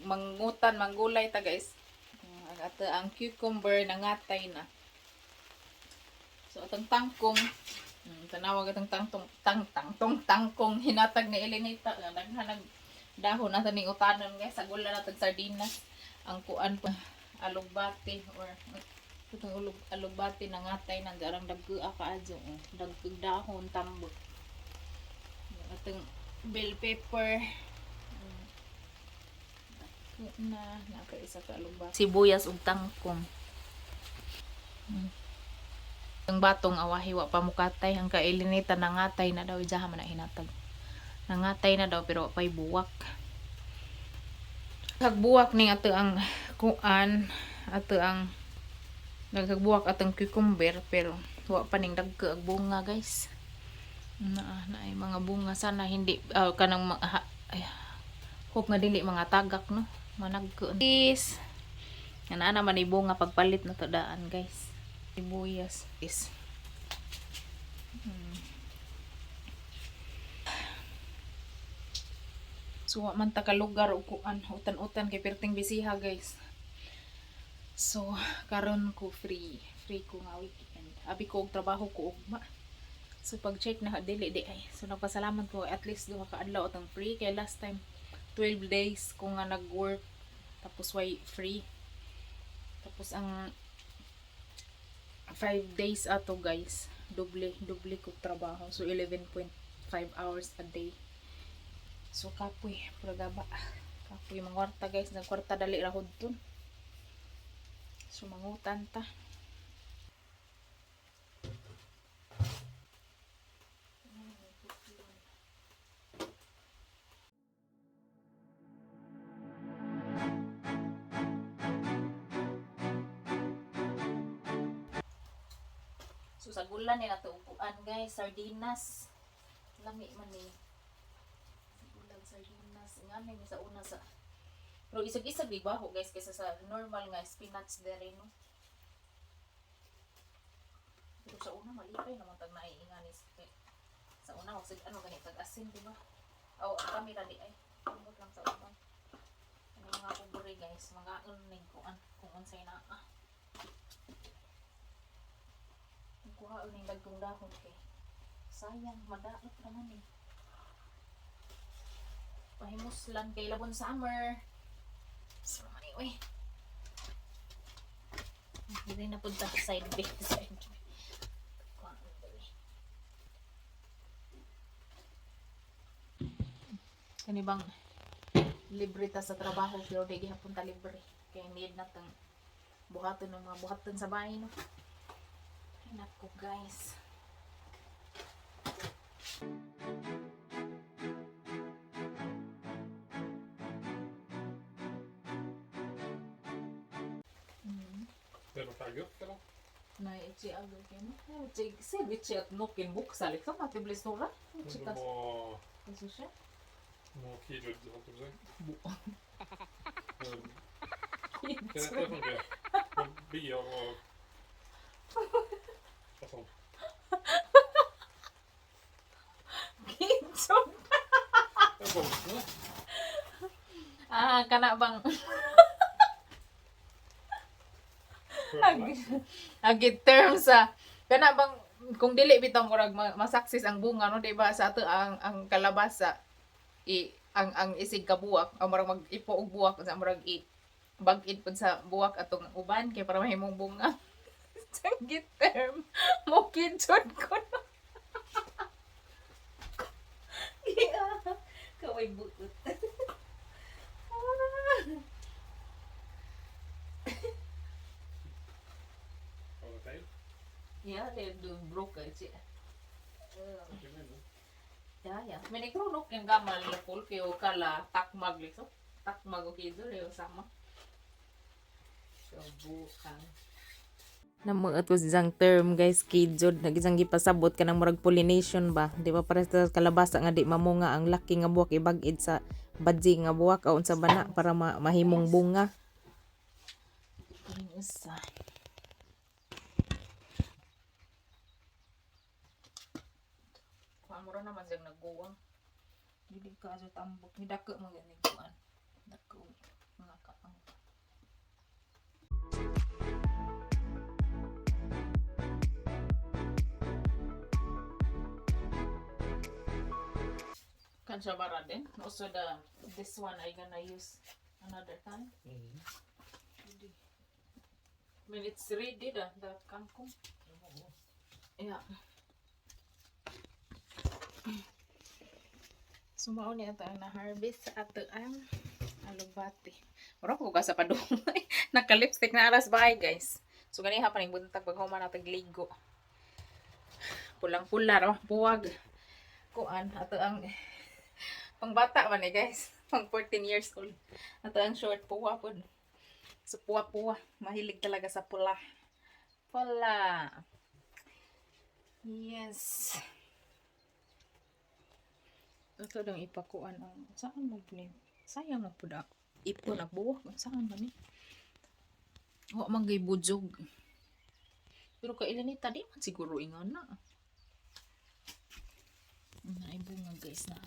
Mangutan, manggulay ta, guys. Ang ato ang cucumber nangatay na. So atong tangkong, tanawag atong tangtong tang tangtong tangkong hinatag ni Elenita nga naghanag dahon nato ning utanon, guys, sa gula natong sardinas. Ang kuan pa, alugbati or itong ulog alugbati nangatay nang garang dagko ka adyo, oh. Dagkog dahon tambok. Atong bell pepper dagko na naka isa ka alugbati. Sibuyas ug tangkong. Ang batong awahi wa pa mukatay, ang kailinita nangatay na daw, ijaha man na hinatag. Nangatay na daw pero wa pa'y buwak. Kagbuwak ning ato ang kuan, ato ang nagkagbuwak atong cucumber pero wa pa ning dagko ang bunga, guys. Na na ay mga bunga sana hindi kanang ay, hope nga dili mga tagak, no. Managko. Is nga naa naman ay bunga pagpalit na to daan, guys. Sibuyas is. So wa man ta ka lugar og kuan utan-utan kay perting bisiha, guys. So karon ko free, free ko nga weekend. Abi ko og trabaho ko ugma. So pag check na dili di ay. So nagpasalamat ko at least duha ka adlaw atong free kay last time 12 days ko nga nag-work tapos way free. Tapos ang 5 days ato, guys, doble doble ko trabaho. So 11.5 hours a day. So kapoy, pura gaba. Kapoy mangwarta, guys, nagkwarta dali ra hudton. So mangutan ta. So sa gulan ni nato upuan, guys, sardinas. Lami man ni. Gulan sardinas ngani mi sa una sa pero isag-isag di baho, guys, kaysa sa normal nga spinach dere, no. Pero sa una malipay naman tag naiingani sa una wag sig ano gani tag asin, di ba? Aw kami ra di ay. Ambot lang sa uban. Ano mga pobre, guys, mga ning kuan kung unsay naa. Kuha ning dagkong dahon kay sayang madaot naman eh. Pahimuslan kay labon summer. So man eh, uy. Hindi na punta side B, side B. Kuha ang dali. Kani bang libre ta sa trabaho pero di gihapon ta libre. Kay need na tang buhaton ng mga buhaton sa bahay, no. Ay, nako, guys. Det är något agurk eller? Nej, inte agurken. Ser vi inte att nocken boxar liksom? Att det blir stora? Men de var Resurser? Några kidud, höll jag på att säga. Det funkar. Och bier och sånt. Kidjod. Jag kommer. Ah, kana bang agi term sa kana bang kung dili bitaw murag masaksis ang bunga, no, di ba, sa ato ang kalabasa i ang isig kabuwak ang murag mag-ipo og buwak sa murag i bag-id pud sa buwak atong uban kay para mahimong bunga. Sa term mo kidjod ko na. Yeah. Kaway buot. Ah. Har du fel? Ja, det du brukar inte. Det menar. Ja, ja. Men jag tror nog en gammal folk är och kalla tackmag liksom. Tackmag och kidor är ju samma. So, bukang. Namuot ko siyang term, guys, kidjod nagisang gipasabot kanang murag pollination ba, di ba, para sa kalabasa nga di mamunga ang laki nga buwak ibag-id sa badzi nga buwak o unsa ba na para mahimong bunga. Isa. Kuan mo ra naman siyang nagguwang. Dili ka sa tambok ni dako mo gani kuan. Dako. Kanskje bara den. Och så this one I gonna use another time. I mean, it's ready, the kangkong. Yeah. So, mao ni ato ang na-harvest sa ato ang alugbati. Mura ko ka sa padungay. Naka-lipstick na aras bahay, guys. So, ganiha pa ning buntag pag human natag ligo. Pulang-pula ra, buwag. Kuan, ato ang pangbata man eh, guys. Pang 14 years old. Ato ang short puwa pod. So, puwa-puwa. Mahilig talaga sa pula. Pula. Yes. Ito lang ipakuan ang saan mo ni? Sayang mo pud ipon ang buwak. Saan man ni? Wa man gay budzog. Pero kailan ni tadi man siguro ingana. Naay bunga, guys, na.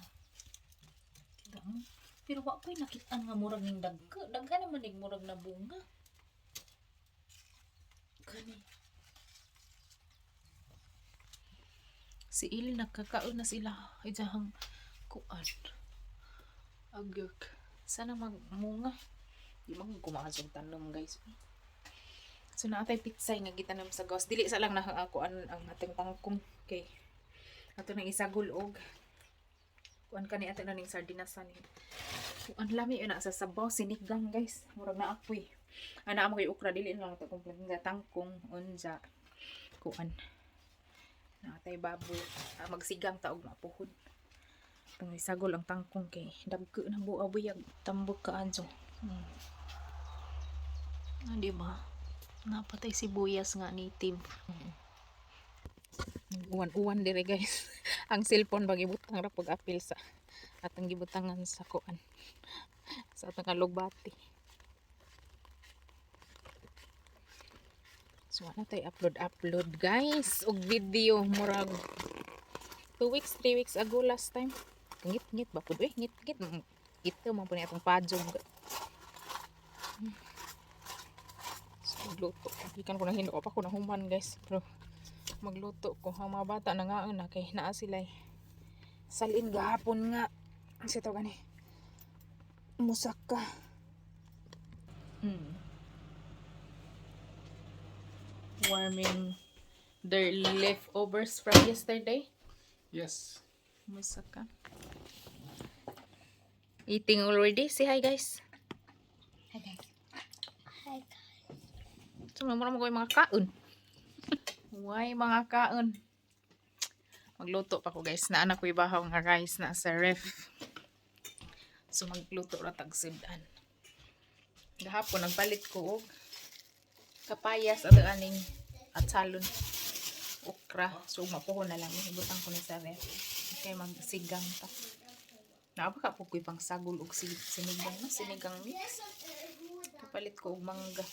Kita mo. Pero wa ko'y nakitaan nga murag ning dagko. Daghan naman ning murag na bunga. Kani. Si Ili nakakaon na sila. Ijahang kuan. Agyok. Sana magmunga. Di man kumakasog tanom, guys. So naatay pitsay nga gitanom sa gawas. Dili sa lang na kuan ang ating tangkong kay ato nang isagol og kuan kani ato na ning sardinas ni. Kuan lami yun na sa sabaw sinigang, guys. Murag na apoy. Ana mo kay okra dili na lang ito kompleto nga tangkong unja kuan. Naatay baboy. Ah, magsigang taog mapuhod. Itong isagol ang tangkong kay dagko na buwa buyag tambok ka anjo. Ah, di ba? Napatay sibuyas nga native. Uwan-uwan dire, guys. Ang cellphone ba gibutang ra pag apil sa atong gibutangan sa kuan. Sa atong alugbati. So wala tay upload upload, guys, og video murag 2 weeks, 3 weeks ago last time. Ngit-ngit ba pud eh, ngit-ngit. Ito man po ni atong pajong. So, magluto. Gikan ko na hinuo pa ko na human, guys. Pero magluto ko ang mga bata na nga na kay naa sila eh. Salin gahapon nga. Ang sito gani. Musaka. Warming their leftovers from yesterday. Yes. Musaka. Eating already? Say hi, guys. Hi, guys. Hi, guys. So, mura mo mga kaon. Why mga kaon? Magluto pa ko, guys. Naana ko ibahaw nga rice na sa ref. So magluto ra tag sudan. Gahapon nagpalit ko og kapayas ato aning at salon okra. So mapuho na lang ibutang ko ni sa ref. Okay, magsigang ta. Naa ba ka po ko'y pang sagol og sinigang, no? Sinigang mix. Kapalit ko og mangga.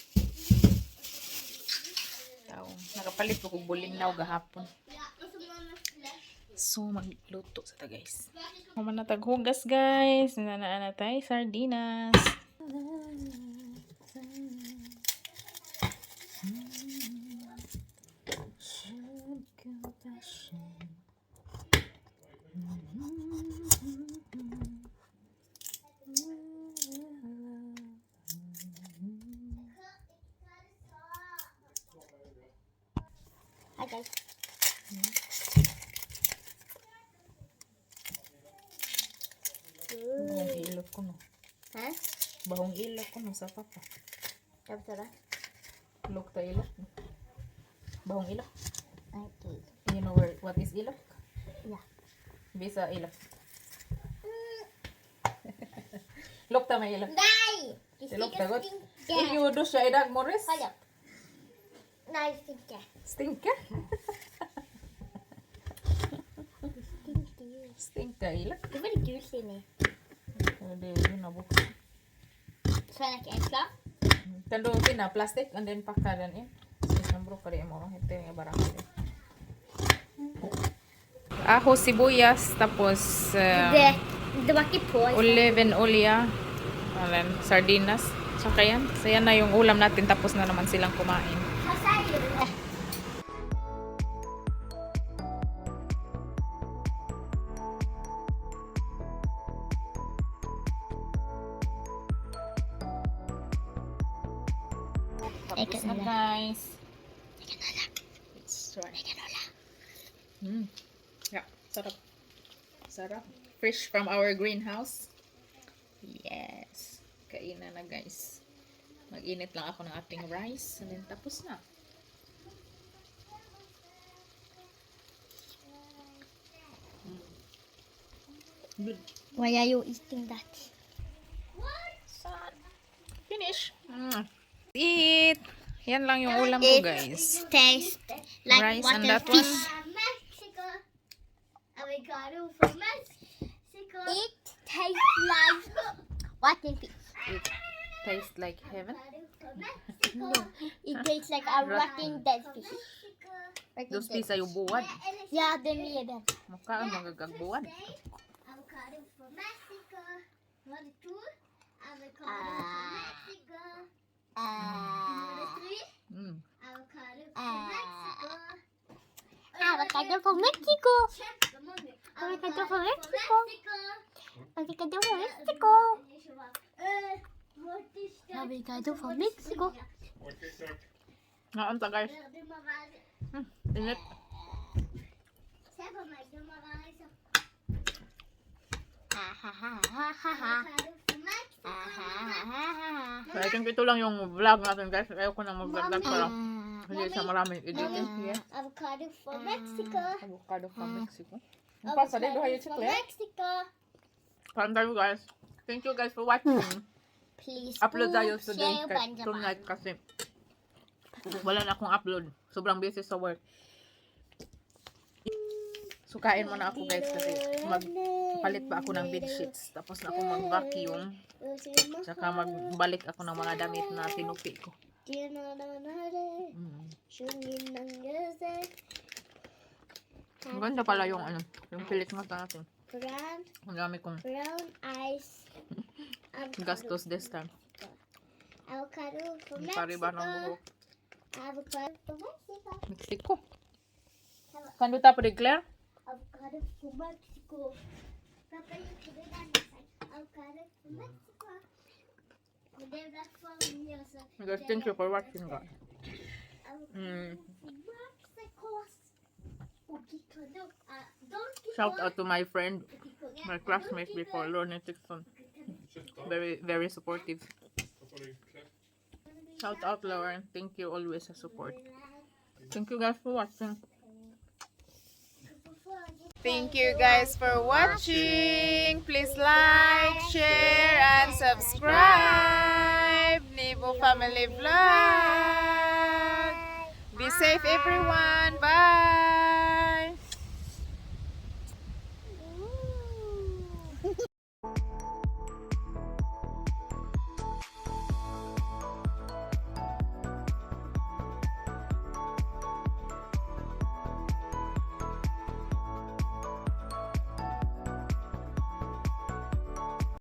Taong nakapalit ko og bulinaw gahapon. So magluto sa ta, guys. Human na taghugas, guys. Nanaan na tayo sardinas. Hi, guys. Bahong ilok ko no. Hæ? Bahong ilok ko no sa papa. Hva betyr det? Lukta ilok. Bahong ilok. Ok. You know where what is ilok? Ja. Bisa ilok. Lukta may ilok. Nei! Du Det lukter godt. stinker. If you dusja i dag morges, Hold opp. Nei, det stinker. stinker. Det stinker jo. Stinker ilok. Det var det gult inni. Det er under buksa. Så er ikke jeg klar? Kan du finna plastic and then packa den in? Så vi kan bruka det imorgon. Inte jag bara Aho, sibuyas, tapos Det var ikke på. Olivenolya, and sardinas. Tsaka yan. So yan na yung ulam natin. Tapos na naman silang kumain. Hva sier du? Tapos na, guys. Let's try. Yeah, sarap. Sarap. Fresh from our greenhouse. Yes. Kainan na, guys. Mag-init lang ako ng ating rice. And then tapos na. Good. Why are you eating that? Finish. Eat! Yan lang yung ulam ko, guys. Tastes like Rice and water that one. fish. Mexico. Avocado from Mexico. It tastes like water fish. It tastes like heaven. Avocado from Mexico. It tastes like a rotten dead fish. Mexico. Rotten Dos dead pisa yung fish. buwad. Ja, den lever. Mukha ang magagagbuwad. Avocado from Mexico. Number two. Avocado from Mexico. Number three. Avocado from Mexico. Avocado from Mexico. Kjempemange. Avocado from Mexico. Avocado from Mexico. Avocado from Mexico. Naon ta, guys. Du må være Init. Se på meg, du må være sånn. Ha ha ha ha ha ha. Avocado from Mexico. Ha ha ha ha. So, I think ito lang yung vlog natin, guys. Ayoko nang mag-vlog para hindi siya maraming editing. Yes. Avocado from Mexico. Avocado from Mexico. Pasa Avocado do hayo from chikle. Mexico. Parang tayo, guys. Thank you guys for watching. Please Upload tayo do today, share kahit tonight kasi wala na akong upload. Sobrang busy sa work. So, kain muna ako, guys, kasi magpalit pa ako ng bed sheets. Tapos na akong mag-vacuum. Tsaka magbalik ako ng mga damit na tinupi ko. Ang ganda pala yung ano, yung pilik mata natin. Brown, Ang dami kong brown eyes. Avocado. gastos this time. Avocado from Ang pariba ng Mexico. buhok. Avocado from Mexico. Mexico. Kando ta pa Claire? Avocado from Mexico. Papa, you put it on the side. Avocado from Mexico. Og det ble for mye, så Guys, thank you for watching, guys. Avocado from Mexico. Shout out to my friend, my classmate before, Lorna Dixon. Very, very supportive. Shout out, Lauren. Thank you always sa support. Thank you guys for watching. Thank you guys for watching. Please like, share, and subscribe. Nibo Family Vlog. Be safe, everyone. Bye.